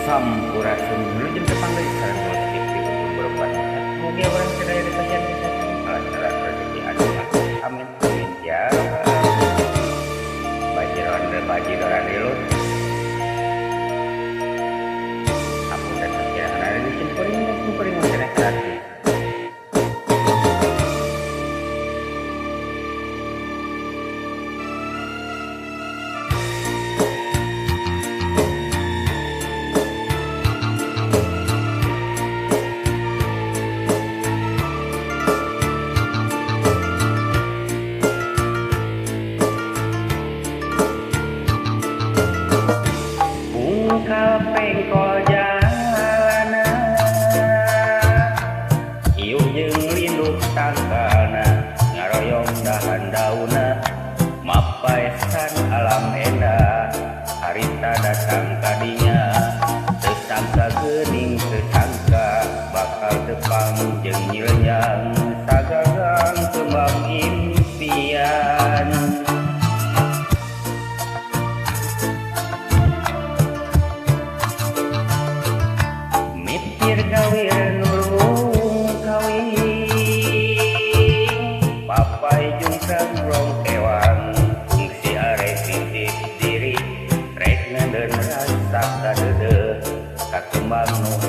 Sampurasun wilujeng tepang deui sareng kula TV berempat. Mugia urang sadaya dipasihan kesehatan, kalancaran rezeki anu amin amin ya. Bajiroan lilun. Ampun dan kiraan ada di simpuring dan simpuring masyarakat. Pengkol jalana ieu jeung linduk tangkalna ngaroyong dahan dauna mapaesan alam endah harita datang kadinya teu sangka geuning teu sangka bakal tepang jeung nyilenyang sagagang kembang impian. Gawir nulung kawin papai jungkang rong kewang fungsi arek titip diri rek nenden rasa kadeudeuh kakembang nu